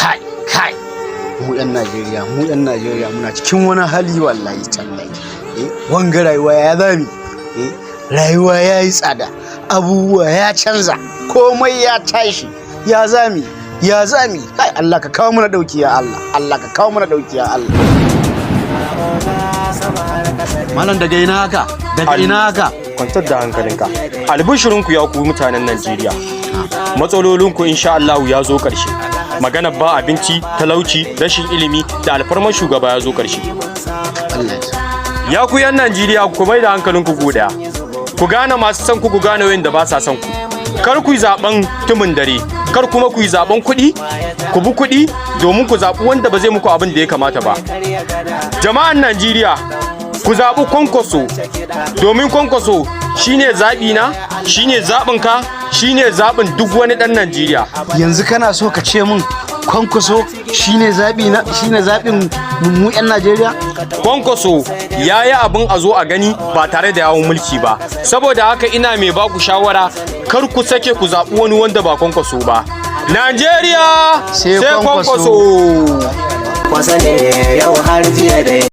Kai kai, mu yan Najeriya, mu yan Najeriya muna cikin wani hali, wallahi tallahi. Wanga rayuwa ya zami, rayuwa ya yi tsada, abubuwa ya canza, komai ya tashi. Ya zami, ya zami? Kai, Allah ka kawo mana dauki, ya Allah. Allah ka kawo mana dauki, ya Allah. Malam, daga ina haka? Daga ina haka? Kwantar da hankalinka. Albishirinku ya ku mutanen Najeriya, matsalolinku insha Allah ya zo ƙarshe. Magana ba abinci, talauci, rashin ilimi da alfarmar shugaba ya zo ƙarshe. Allah ya sa. Ya ku yan Najeriya, ku mai da hankalinku ku daya, ku gane masu son ku, ku gane wayanda ba sa son ku. Kar ku yi zaben tumin dare, kar kuma ku yi zaben kuɗi, ku bi kuɗi domin ku zaɓi wanda ba zai muku abin da ya kamata ba. Jama'an Najeriya, ku zaɓi Kwankwaso, domin Kwankwaso shine zaɓi na, shine zaɓin ka, shine zaɓin duk wani ɗan Najeriya. Yanzu kana so ka ce min Kwankwaso shine zabi na, shine zabin mu yan Najeriya? Kwankwaso ya yi abin a zo a gani ba tare da yawon mulki ba. Saboda haka ina mai baku shawara, kar ku sake ku zaɓi wani wanda ba Kwankwaso ba. Najeriya sai sai Kwankwaso. Kwankwaso. Kwasa ne yau har jiya dai.